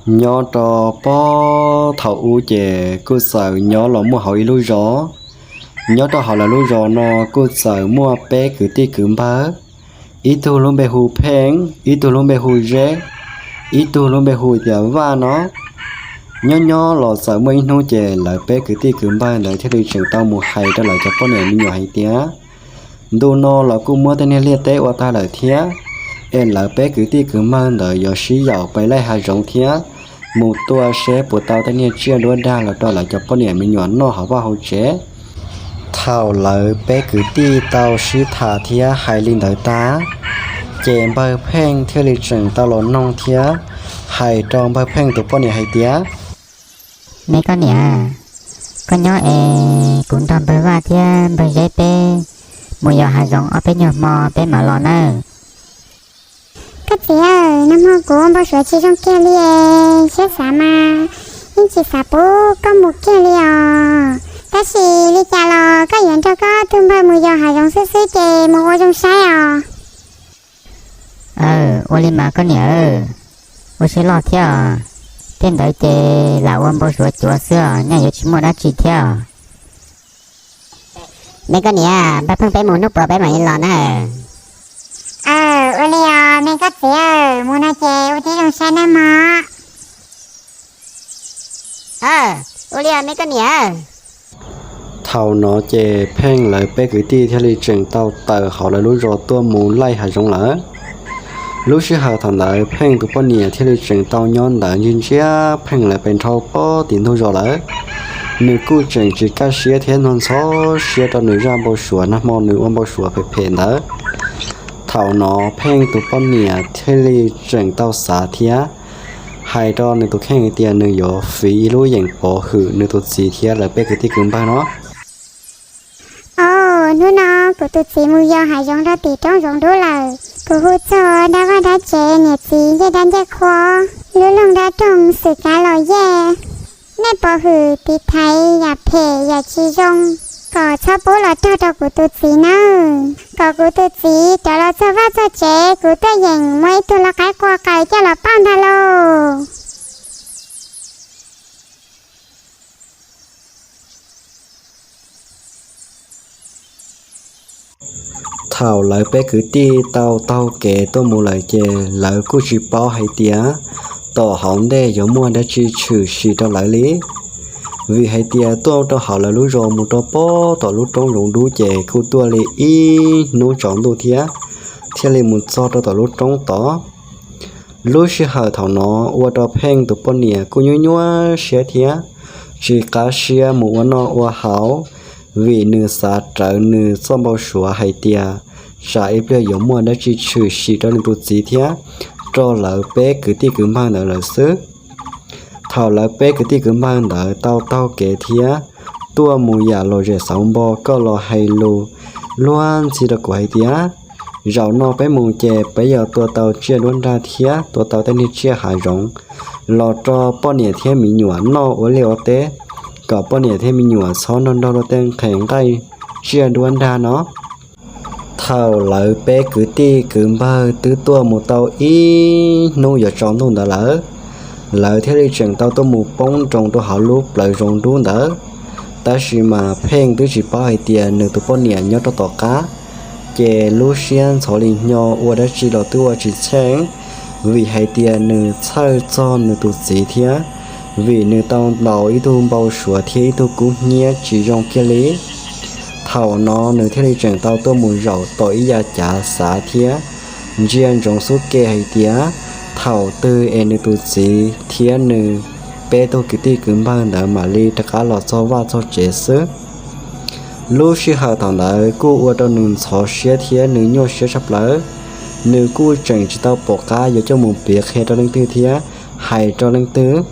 Nyob rau puag thaum ub ces kuj txawm nyob los muaj hauv ib lub zos. Nyob rau hauv lawv lub zos no kuj txawm muaj peb kwv tij kwv npawg, ib tug lub npe hu Pheej, ib tug lub npe hu Zeb, ib tug lub npe hu tias Vaj no. Nyob nyob los txawm muaj ib hnub ces lawv peb kwv tij kwv npawg ntawd thiaj li tseem tau mus hais rau lawv cov poj niam me nyuam hais tias, ntu no los kuj muab tej niag liaj teb ua tag lawm thiab, es lawv peb kwv tij kwv npawg ntawd yuav sib yaum pais laij hav zoov thiab, mus tua seb puas tau tej niag tsiaj duab dag los rau lawv cov poj niam me nyuam noj hauv vaj hauv tsev. Thaum lawv peb kwv tij tau sib tham thiab hais li ntawd tag, ces npawg Pheej thiaj li tseem tau los noog thiab hais rau npawg Pheej tus poj niam hais tias, me koj niam, koj nyob es kuv nrog npawg Vaj thiab npawg Zeb peb mus yos hav zoov ob peb nyuag hmo peb mam los nawb. Koj txiv aw, nag hmo kuv ua npau suav tsis zoo kiag li, siab xav mas yeej tsis xav pub koj mus kiag li os. Tab sis li cas los koj yuav nrog koj tug npawg mus yos hav zoov xwb xwb ces mus ua zoo saib os. Aw, ua li mas koj niam, ua siab loj thiab os. Tej ntawd ces lam ua npau suav cuav xwb os, nyaj yuav tsis muaj dab tsi thiab os. Me koj niam, npawg Pheej peb mus hnub puas peb mam li los na. Aw, ua li os me koj txiv, mus no ces ua tib zoo saib nawb mog. Ua li os me koj niam. Thaum no ces Pheej lawv peb kwv tij thiaj li tseem tau tawm hauv lawv lub zos tuaj mus laij hav zoov lawm. Lub sij hawm thaum ntawd Pheej tus poj niam thiaj li tseem tau nyob ntawd ntsia ntsia Pheej lawv pes nrhau pob tim ntug zos lawm. Nws kuj tseem tsis kaj siab thiab ntxhov siab rau nws zaj npau suav nag hmo nws ua npau suav phem phem ntawd. Thaum no Pheej tus poj niam thiaj li tseem tau xav thiab hais rau nws tus kheej hais tias nws yuav fiv ib lub yeem pov hwm nws tus txiv thiab lawv peb kwv tij kwv npawg no. Au, hnub no kuv tus txiv mus yos hav zoov rau tim roob zoov dub lawm. Kuv hu txog dab vaj dab tsev, niam txiv ncej dab ncej qhua, lub loog dab roog xwm kav los yej. Nej pov hwm tiv thaiv yam phem yam tsis zoo kom txhob pub los rog rau kuv tus txiv nawb, kom kuv tus txiv rov los txog vaj txog tsev kuv tuaj yeem muaj ib tug lau qaib qua qaws coj los pauj ntag lauj. Thaum lawv peb kwv tij tau taug kev tuaj mus lawm ces lawv kuj tsis paub hais tias tom hauv ntej yuav muaj dab tsi tshwm sim rau lawv li. Vim hais tias tuaj rau hauv lawv lub zos mus rau pob tom lub roob zoov dub ces kuj tuaj li ib hnub tsaus ntuj thiab, thiaj li mus txog rau tom lub roob tod. Lub sij hawm thaum no ua rau Pheej tus poj niam kuj nyuaj nyuaj siab thiab tsis qab siab mus ua noj ua haus, vim nws xav rawv nws txoj npau suav hais tias tsam ib pliag yuav muaj dab tsi tshwm sim rau nws tus txiv thiab rau lawv peb kwv tij kwv npawg ntawd lawm xwb. Thaum lawv peb kwv tij kwv npawg ntawd tau taug kev thiab tuaj mus yam lom zem xauv npo, koj los hais lus luag ntxhi rau kuv hais tias, zaum no peb mus ces peb yuav tua tau tsiaj duab nrag thiab tua tau tej niag tsiaj hav zoov los rau poj niam thiab me nyuam noj ua liaj ua teb, kom poj niam thiab me nyuam txhob nrog nrog luag tej nqhis nqaij tsiaj duab nrag no. Thaum lawv peb kwv tij kwv npawg twb tuaj mus tau ib hnub yuav tsaus ntuj ntawd lawm, lawv thiaj li tseem tau tuaj mus poob nroos rau hauv lub plawv zoov dub ntawd. Tab sis mas Pheej twb tsis paub hais tias nws tus poj niam nyob rau tom qab, ces lub siab ntxhov li hnyo ua dab tsi los twb ua tsis tsheej, vim hais tias nws txhawj txog nws tus txiv thiab, vim nws tau ntaus ib tug npau suav thiab ib tug kub hnyiab tsis zoo kiag li. Thaum no nws thiaj li tseem tau tuaj mus zaum tom ib yav cav xav thiab ntsia ntsoov xub ke hais tias thaum twg es nws tus txiv thiab nws peb tug kwv tij kwv npawg ntawd mam li rov qab los txog vaj txog tsev xwb. Lub sij hawm thaum ntawd kuj ua rau nws ntxhov siab thiab nws nyuaj siab tshaj plaws. Nws kuj tseem tsis tau pom qab yuav coj mus piav qhia rau leej twg thiab hais rau leej twg.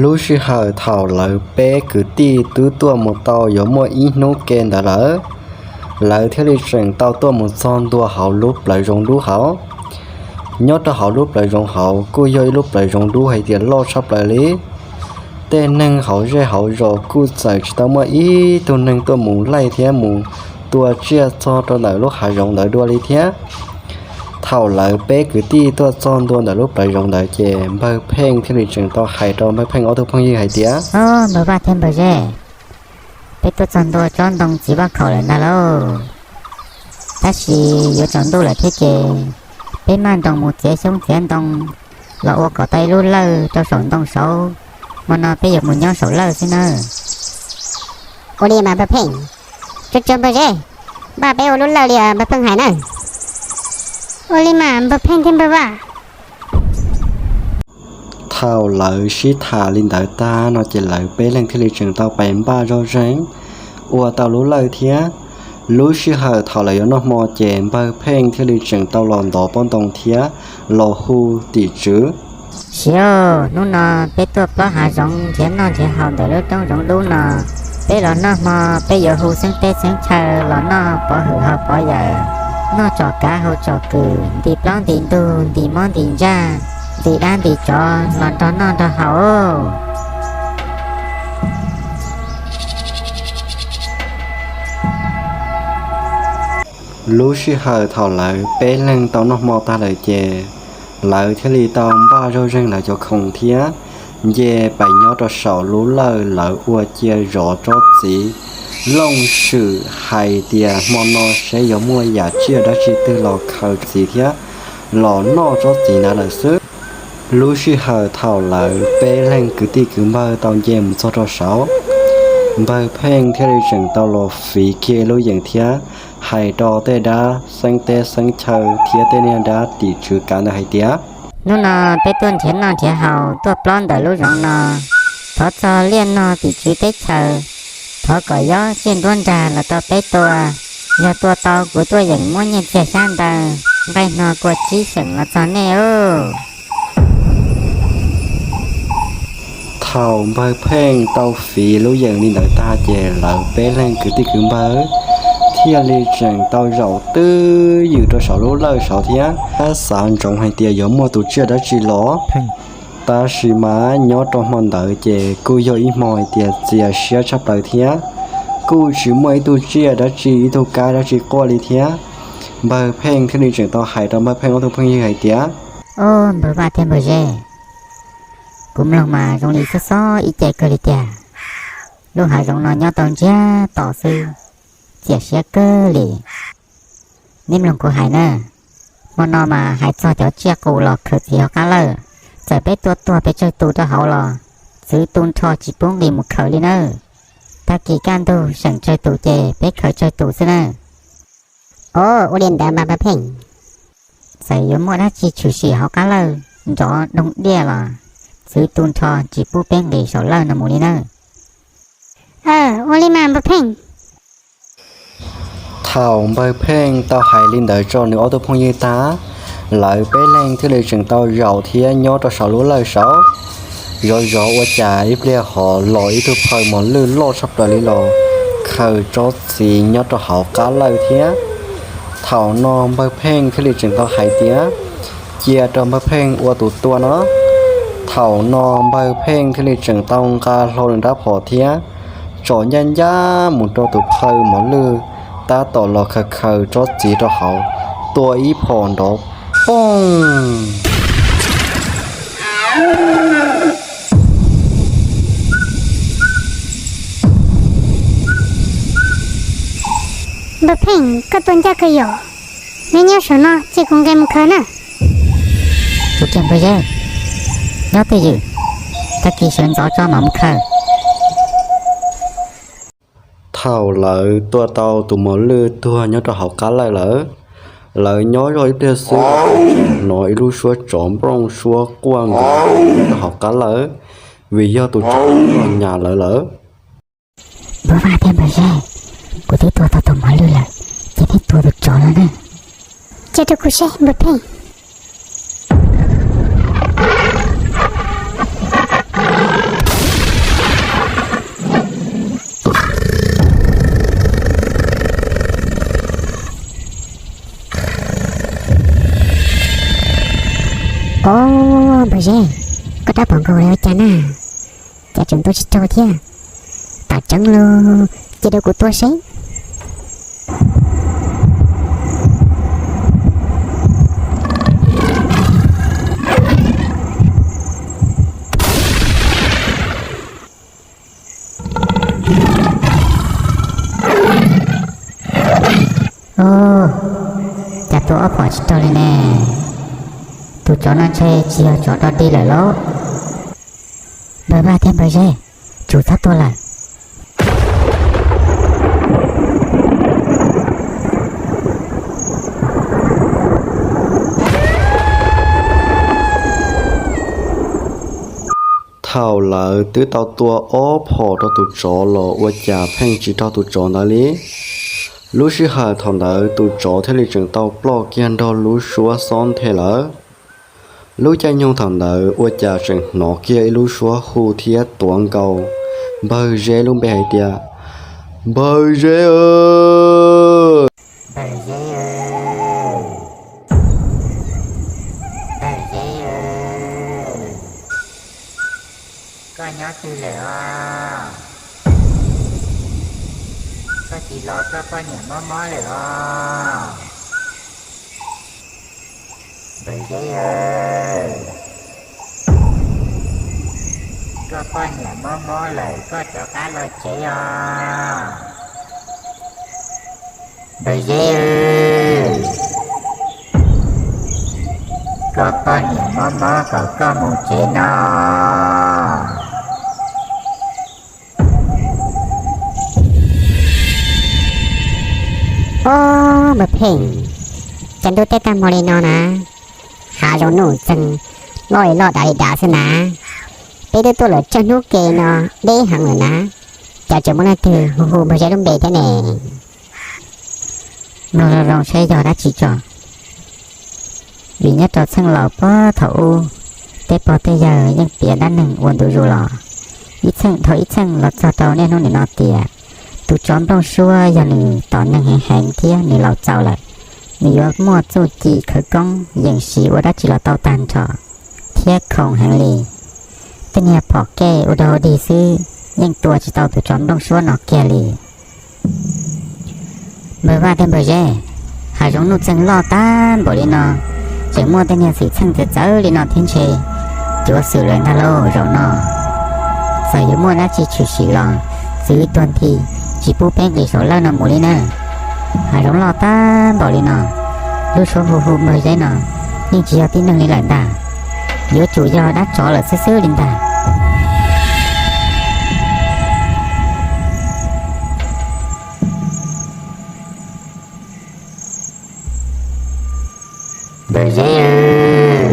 Lub sij hawm thaum lawv peb kwv tij twb tuaj mus tau yuav muaj ib hnub ke ntawd lawm, lawv thiaj li tseem tau tuaj mus txog ntua hauv lub plawv zoov dub hauv. Nyob rau hauv lub plawv zoov hauv kuj yog ib lub plawv zoov dub hais tias loj tshaj plaws li. Tej neeg hauv zej hauv zos kuj txawm tsis tau muaj ib tug neeg tuaj mus laij thiab mus tua tsiaj txog rau ntawm lub hav zoov ntawd dua li thiab. Thaum lawv peb kwv tij tuaj txog ntua ntawm lub plawv zoov ntawd ces npawg Pheej thiaj li tseem tau hais rau npawg Pheej ob tug phooj ywg hais tias, Au, npawg Vaj thiab npawg Zeb, peb tuaj txog ntua tsob ntoo txiv vaj khaum lawm ntag lauj. Tab sis yuav tsaus ntuj lawm thiab ces peb maj nroos mus txiav xyoob txiav ntoo los ua kom tau ib lub lawj rau saum ntoo saud, hmo no peb yuav mus nyob saum lawj xwb nawb. Ua li mas npawg Pheej. Tsuag tsuag npawg Zeb, npaj peb ua lub lawj li npawg Pheej hais nawb. Ua li mas npawg Pheej thiab npawg Vaj. Thaum lawv sib tham li ntawd tag no ces lawv peb leeg thiaj li tseem tau pais npaj zoj zeeg ua tau lub lawj thiab. Lub sij hawm thaum lawv yuav noj hmo ces npawg Pheej thiaj li tseem tau los ntov pob ntoo thiab los hu tim tswv. Siav, hnub no peb tuaj plob hav zoov nrhiav noj nrhiav haus ntawm lub roob zoov dub no. Peb los noj hmo, peb yuav hu xeeb teb xeeb chaw los noj pov hwm haus pov yawm, noj tsom kav haus tsom kws, ntim plaub ntim ntug, ntim mob ntim ntsaj, ntim dab ntim tsov los nrog noj nrog haus. Lub sij hawm thaum lawv peb leeg tau noj hmo tag lawm ces lawv thiaj li tau npaj zoj zeeg lawv cov khoom thiab nce pais nyob rau saum lub lawj lawv ua cia zov tsob txiv looj swm hais tias hmo no seb yuav muaj yam tsiaj dab tsi twg los khaws txiv thiab los noj tsob txiv ntawd lawm xwb. Lub sij hawm thaum lawv peb leeg kwv tij kwv npawg tau nce mus txog rau saud, npawg Pheej thiaj li tseem tau los fiv kiag lub yeem thiab hais rau tej dab xeeb teb xeeb chaw thiab tej niag dab tim tswv kav ntawd hais tias, hnub no peb tuaj nrhiav noj nrhiav haus tuaj plob ntawm lub zoov no, thov txog liaj nog tim tswv teb chaws, thov kom yob tsiaj nruab nrag los rau peb tua. Yog tua tau kuv tuaj yeem muab nyiaj txiag xyab ntawv nqaij hno kua tsib xeem los txog nej os. Thaum npawg Pheej tau fiv lub yeem li ntawd tag ces lawv peb leeg kwv tij kwv npawg thiaj li tseem tau zaum twj ywm rau saum lub lawj saud thiab xav ntsoov hais tias yuav muaj tus tsiaj dab tsi los. Tab sis mas nyob rau hmo ntawd ces kuj yog ib hmo hais tias txias siab tshaj plaws thiab, kuj tsis muaj ib tug tsiaj dab tsi ib tug kab dab tsi quaj li thiab. Npawg Pheej thiaj li tseem tau hais rau npawg Pheej ob tug phooj ywg hais tias, Au, npawg Vaj thiab npawg Zeb, kuv mloog mas zoo li xob xob ib ce kawg li tiag. Lub hav zoov no nyob tau ntsiag to xwb, txias siab kawg li. Neb mloog kuv hais na, hmo no mas hais txog cov tsiaj qus los khaws txiv hauv qab lawj, txawm peb tua tuag pes tsawg tus rau hauv los txwv tu nrho tsis pub nqis mus khaws li nawb. Tag kis kaj ntug seem tsawg tus ces peb khaws tsawg tus xwb nawb. Au, ua li ntawd mas npawg Pheej, txawm yuav muaj dab tsi tshwm sim hauv qab lawj nrov doog diaj los txwv tu nrho tsis pub peb nqis saum lawj no mus li nawb. Ua li mas npawg Pheej. Thaum npawg Pheej tau hais li ntawd rau nws ob tug phooj ywg tag, lawv peb leeg thiaj li tseem tau zaum thiab nyob rau saum lub lawj saud. Zov zov ua cas ib pliag ho los ib tug phaw mos lwj loj tshaj plaws li los khaws tsob txiv nyob rau hauv qab lawj thiab. Thaum no npawg Pheej thiaj li tseem tau hais tias, cia rau npawg Pheej ua tus tua no. Thaum no npawg Pheej thiaj li tseem tau nqa hlo nws rab phom thiab tsom ncaj ncaj mus rau tus phaw mos lwj tab tom los khaws khaws tsob txiv rau hauv, tua ib phom nrov poog. Npawg Pheej, koj tua ncaj kawg yom. Neb nyob saum no cia kuv nqis mus khaws na. Tus kiag npawg Zeb, nyob twj ywm, tag kis sawv ntxov tso mam mus khaws. Thaum lawv tua tau tus mos lwj tuag nyob rau hauv qab lawj lawm, lawv nyob zoj ib pliag xwb, hnov ib lub suab tsov nplooj suab quaj nkaus nyob rau hauv qab lawj, vim yog tus tsov los nyas lawv lawm. Npawg Vaj thiab npawg Zeb, kuv twb tua tau tus mos lwj lawm, ces neb tua tus tsov no na. Cia rau kuv seb npawg Pheej. Au, npawg Zeb, koj rab phom nkaus li ua cas na? Cas tseem tua tsis raug thiab? Tam tseeb los cia rau kuv tua seb. Ub, cas tua ob phom tsis raug li ne? Tus tsov no ntshe tsis yog tsov dog dig lawm lauj. Npawg Vaj thiab npawg Zeb, tsum txhob tua lawm. Thaum lawv twb tau tua ob phom rau tus tsov los ua cas pheej tsis raug tus tsov ntawd li. Lub sij hawm thaum ntawd tus tsov thiaj li tseem tau ploj kiag nrog lub suab xob nthe lawm. Lub caij nyoog thaum ntawd ua cas tseem hnov kiag ib lub suab hu thiab tuav nkaus, npawg Zeb lub npe hais tias, Npawg Zeb, npawg Zeb, npawg Zeb, koj nyob twg lawm os? Koj tsis los koj poj niam mob mob lawm os. Npawg Zeb, koj poj niam mob mob lawm, koj rov qab los tsev os. Npawg Zeb, koj poj niam mob mob kom koj mus tsev no. Ob, npawg Pheej, cas ntuj teb tag hmo li no na, hav zoov nuj txeeg loj li loj dav li dav xwb na. Peb twb tuaj lawm tsawg hnub ke no, deb heev lawm na, cas tseem muaj leej twg hu hu npawg Zeb lub npe thiab ne? Mloog zoo zoo saib yog dab tsi tso. Vim nyob rau txheej laus puag thaum ub, tej pog tej yawg yeej piav dab neeg ua ntu zus los ib txheej dhau ib txheej los txog rau niaj hnub nim no tias tus tsov nplooj suab yog nws tos neeg heev heev thiab nws laus txaus lawm, nws yuav muaj txuj ci khawv koob yees siv ua dab tsi los tau tag nrho thiab khoom heev li. Tej niag phom kej ua dog dig xwb yeej tua tsis tau tus tsov nplooj suab no kiag li. Npawg Vaj thiab npawg Zeb, hav zoov nuj txeeg loj tag npaum li no, tseem muaj tej niag xwm txheej txawv txawv li no thiab ntshe cuav xwm lawm ntag lauj zaum no. Txawm yuav muaj dab tsi tshwm sim los txwv tuag nthi tsis pub peb nqis saum lawj no mus li na. Hav zoov loj tag npaum li no, lub suab hu hu npawg Zeb no yeej tsis yog tib neeg li lawm ntag, yuav tsum yog dab tsov lawm xwb xwb li ntag. Npawg Zeb,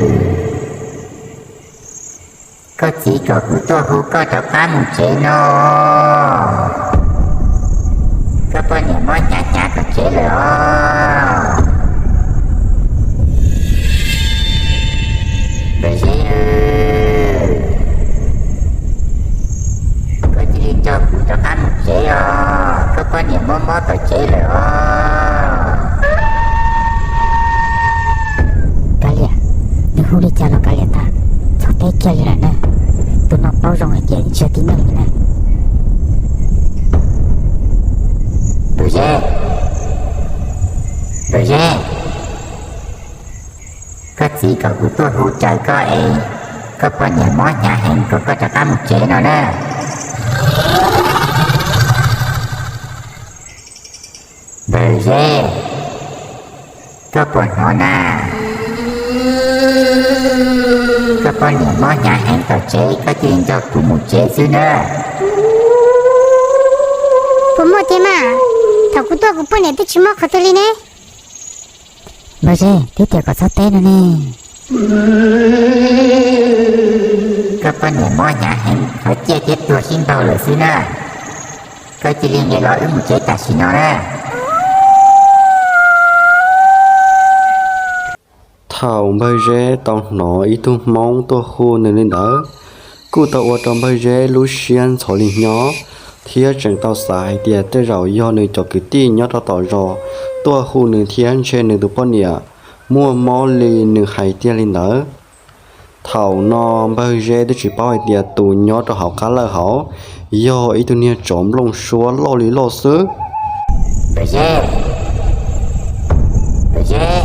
koj txiv kom kuv tuaj hu koj rov qab mus tsev no. Koj poj niam mob hnyav hnyav tom tsev lawm os. Npawg Zeb, koj cia li nrog kuv rov qab mus tsev os, koj poj niam mob mob tom tsev lawm os. Kav liam, nws hu li cas los kav liam ntag, txhob teb kiag li lawm na. Tus no paub zoo hais tias tsis yog tib neeg li na. Npawg Zeb, npawg Zeb, koj txiv kom kuv tuaj hu raws koj es koj poj niam mob hnyav heev kom koj rov qab mus tsev no na. Npawg Zeb, koj puas hnov na? Koj poj niam mob hnyav heev tom tsev, koj cia li nrog kuv mus tsev xwb na. Puas muaj tiag mas? Thaum kuv tuaj kuv poj niam twb tsis mob qhov twg li ne. Npawg Zeb, twb tias kom txhob teb no ne. Koj poj niam mob hnyav heev, qhov ciaj thiab tuag sib ntaug lawm xwb na. Koj cia li nqis los wb mus tsev tam sim no na. Thaum npawg Zeb tau hnov ib tug Hmoob tuaj hu nws li ntawd, kuj tau ua rau npawg Zeb lub siab ntxhov li nyob, thiab tseem tau xav hais tias tej zaum yog nws cov kwv tij nyob rau tom zos tuaj hu nws thiab ntshe nws tus poj niam muaj mob li nws hais tiag li ntawd. Thaum no npawg Zeb twb tsis paub hais tias tus nyob rau hauv qab lawj hauv yog ib tug niag tsov nplooj suab loj li loj xwb. Npawg Zeb, npawg Zeb,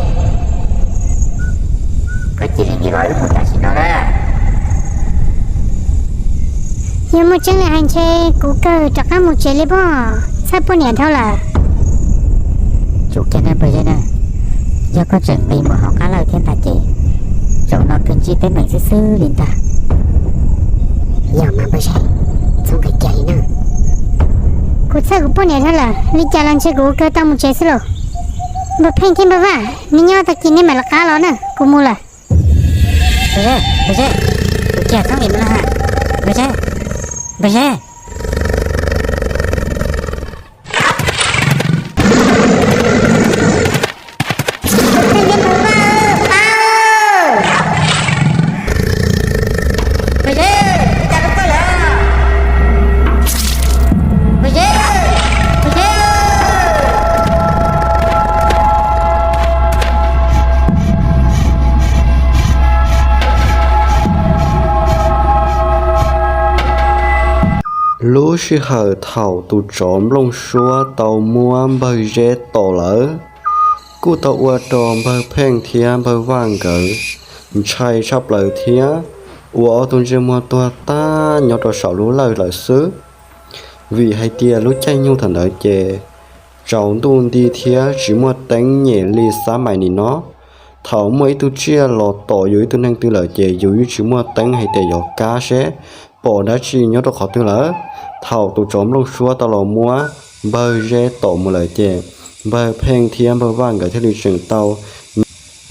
koj cia li nqis los wb mus tam sim no na. Yog muaj tseeb li hais ntshe kuv kawg rov qab mus tsev li pob, txhawj poj niam dhau lawm. Tsum kiag nawb npawg Zeb na, yog koj tseem nqis mus hauv qab lawj thiab ntag ces zaum no kawg ntsib teeb meem xwb xwb li ntag. Yog mas npawg Zeb, txhob nqis kiag li na. Kuv txhawj kuv poj niam dhau lawm, li cas los ntshe kuv ua kawg tau mus tsev xwb lauj. Npawg Pheej thiab npawg Vaj, nej nyob tag kis nej mam li qab los na, kuv mus lawm. Npawg Zeb, npawg Zeb, kuv kiag txhob nqis mus na ha. Npawg Zeb, npawg Zeb. Lub sij hawm thaum tus tsov nplooj suab tau muab npawg Zeb tom lawm, kuj tau ua rau npawg Pheej thiab npawg Vaj nkawd ntshai tshaj plaws thiab ua ob tug ntsej muag tuag tag nyob rau saum lub lawj lawm xwb. Vim hais tias lub caij nyoog thaum ntawd ces tsaus ntuj nti thiab tsis muaj teeb nyem li xab mais nim no. Thaum muaj ib tug tsiaj los tom yus ib tug neeg twg lawm ces yus yeej tsis muaj teeb hais tias yuav kab seb pom dab tsi nyob rau qhov twg lawm. Thaum tus tsov nplooj suab tau los muab npawg Zeb tom mus lawm ces npawg Pheej thiab npawg Vaj nkawd thiaj li tseem tau,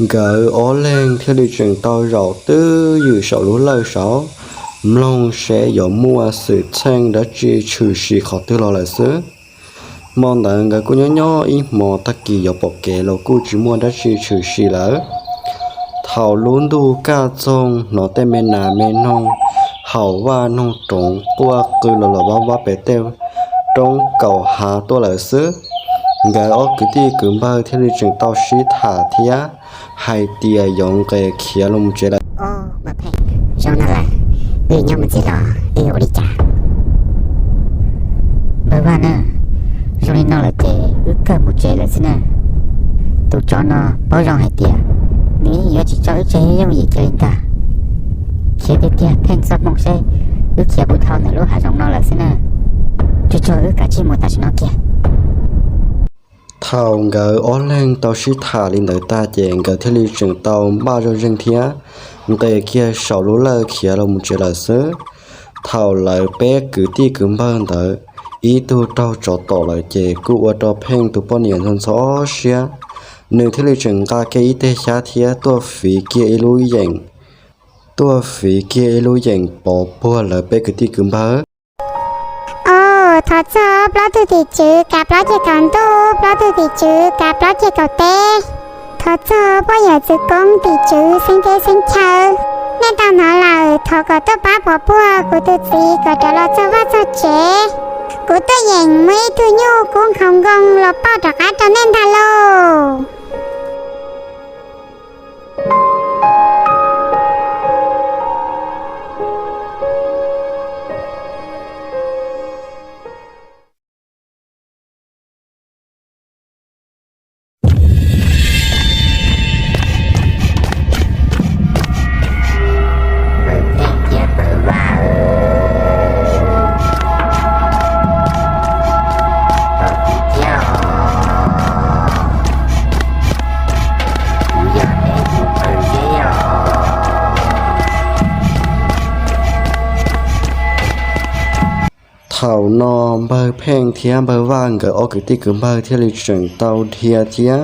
nkawd ob leeg thiaj li tseem tau zaum twj ywm saum lub lawj saud mloog seb yuav muaj xwm txheej dab tsi tshwm sim qhov twg los lawm xwb. Hmo ntawd nkawd kuj nyob nyob ib hmo, tag kis yuav pom kev los kuj tsis muaj dab tsi tshwm sim lawm. Thaum lub ntuj kaj txoog hnov tej me nas me noog haum vaj noog roov quaj qw los los vab vab pem tej roob kaum hav tuaj lawm xwb. Nkawd ob kwv tij kwv npawg thiaj li tseem tau sib tham thiab hais tias yuav nqes khiav los mus tsev lawm. Zoo no lawm, wb nyob mus txiv los wb ua li cas? Npawg Vaj na, zoo li no lawm ces wb kawg mus tsev lawm xwb na. Tus tsov no paub zoo hais tias nws yeej yuav tsis tso wb tseg yooj yim kiag li ntag. Khiav tiag tiag, Pheej txoj hmoo seb wb khiav puas dhau ntawm lub hav zoov no lawm xwb na. Tsuag tsuag wb kav tsij mus tam sim no kiag. Thaum nkawd ob leeg tau sib tham li ntawd tag ces nkawd thiaj li tseem tau npaj zoj zeeg thiab nqes kiag saum lub lawj khiav los mus tsev lawm xwb. Thaum lawv peb kwv tij kwv npawg ntawd ib tug raug tsov tom lawm ces kuj ua rau Pheej tus poj niam ntxhov ntxhov siab. Nws thiaj li tseem nqa kiag ib teg xyab thiab tuaj fiv kiag ib lub yeem, tuaj fiv kiag ib lub yeem pov puag lawv peb kwv tij kwv npawg. Au, thov txog plaub tug tim tswv kav plaub ceg kaum ntuj, plaub tug tim tswv kav plaub ceg kaum teb. Thov txog poj yawm txwv koob tim tswv xeeb teb xeeb chaw. Nej tau hnov lawm, thov kom tuaj pab pov puag kuv tus txiv kom rov los txog vaj txog tsev. Kuv tuaj yeem muaj ib tug nyuj kub nkhaus nkoos los pauj rov qab rau nej ntag lauj. Thaum no npawg Pheej thiab npawg Vaj nkawd ob kwv tij kwv npawg thiaj li tseem tau dhia thiab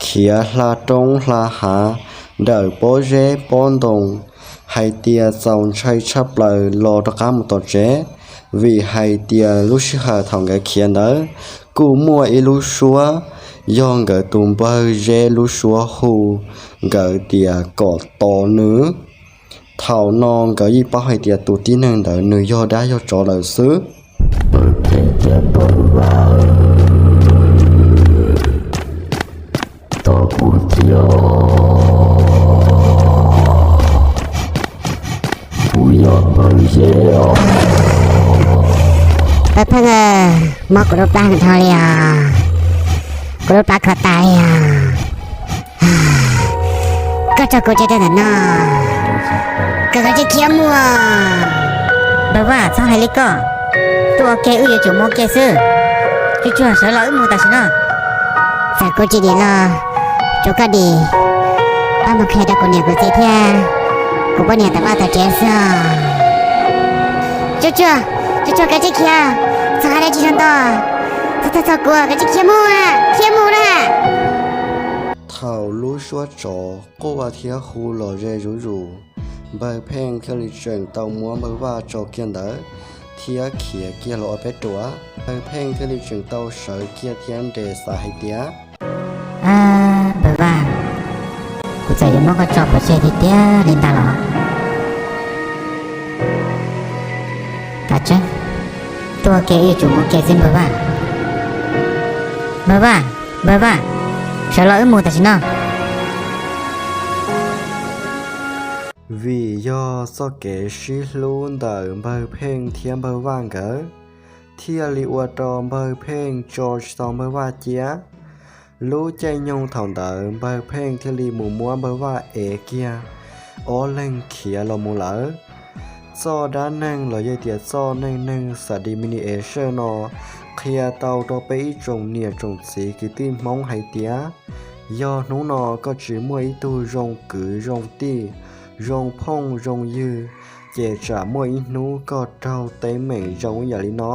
khiav hla roob hla hav, nrawm pob zeb pob ntoo, hais tias txaus ntshai tshaj plaws los rov qab mus tom tsev, vim hais tias lub sij hawm thaum nkawd khiav ntawd kuj muaj ib lub suab, yog nkawd tus npawg Zeb lub suab hu nkawd tias kom tos nws. Thaum no nkawd yeej paub hais tias tus tib neeg ntawd nws yog dab yog tsov lawm xwb. Tos kuv thiab, kuv yog npawg Zeb os. Pawg Pheej, mob kuv lub plab nrho li os, kuv lub plab kho tas li os. Koj tso kuv tseg rau ntawm no, koj kav tsij khiav mus. Npawg Vaj, txhob hais li koj, tuaj ua ke wb yuav tsum mus ua ke xwb. Tsuag tsuag sawv los wb mus tam sim no. Txawm kuv tsis dim los tsuav koj dim, pab mus qhia rau kuv niam kuv txiv thiab kuv poj niam tom vaj tom tsev xwb. Tsuag tsuag, tsuag tsuag, kav tsij khiav, txhob hais dab tsi txog ntau, txog txog kuv, kav tsij khiav mus, khiav mus na. Thaum lub suab tsov quaj thiab hu los ze zuj zus, npawg Pheej thiaj li tseem tau muab npawg Vaj tso kiag ntawd thiab khiav kiag los ua peb ruam. Npawg Pheej thiaj li tseem tau sawv kiag thiab nres xav hais tias, Npawg Vaj, kuv txawm yuav muab koj tso pov tseg tiag tiag li ntag los? Kav tsij, tuaj kiag wb yuav tsum mus kiag xwb npawg Vaj. Npawg Vaj, npawg Vaj, sawv los wb mus tam sim no. Vim yog txoj kev sib hlub ntawm npawg Pheej thiab npawg Vaj nkawd, thiaj li ua rau npawg Pheej tso tsis tau npawg Vaj cia. Lub caij nyoog thaum ntawd npawg Pheej thiaj li mus muab npawg Vaj ev kiag, ob leeg khiav los mus lawm. Txoj dab neeg los yog tias txoj neej neeg xav di mi ni es sawj no qhia tau rau peb ib tsoom niam tsoom txiv kwv tij Hmoob hais tias, yog hnub no koj tsis muaj ib tug zoo kwv zoo tij, zoo phooj zoo ywg, ces tsam muaj ib hnub koj raug teeb meem zoo ib yam li no,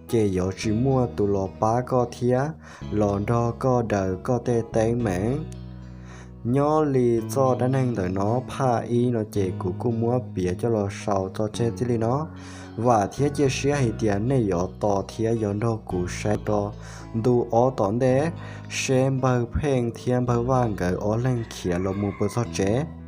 ces yuav tsis muaj tus los pab koj thiab los nrog koj daws koj tej teeb meem. Nyob li txoj dab neeg ntawm no phaj ib no ces kuv kuj muab piav coj los sau tso tseg txij li no. Vam thiab cia siab hais tias nej yuav tos thiab yuav nrog kuv saib rau ntu ob tom ntej, seb npawg Pheej thiab npawg Vaj nkawd ob leeg khiav los mus puas txog tsev.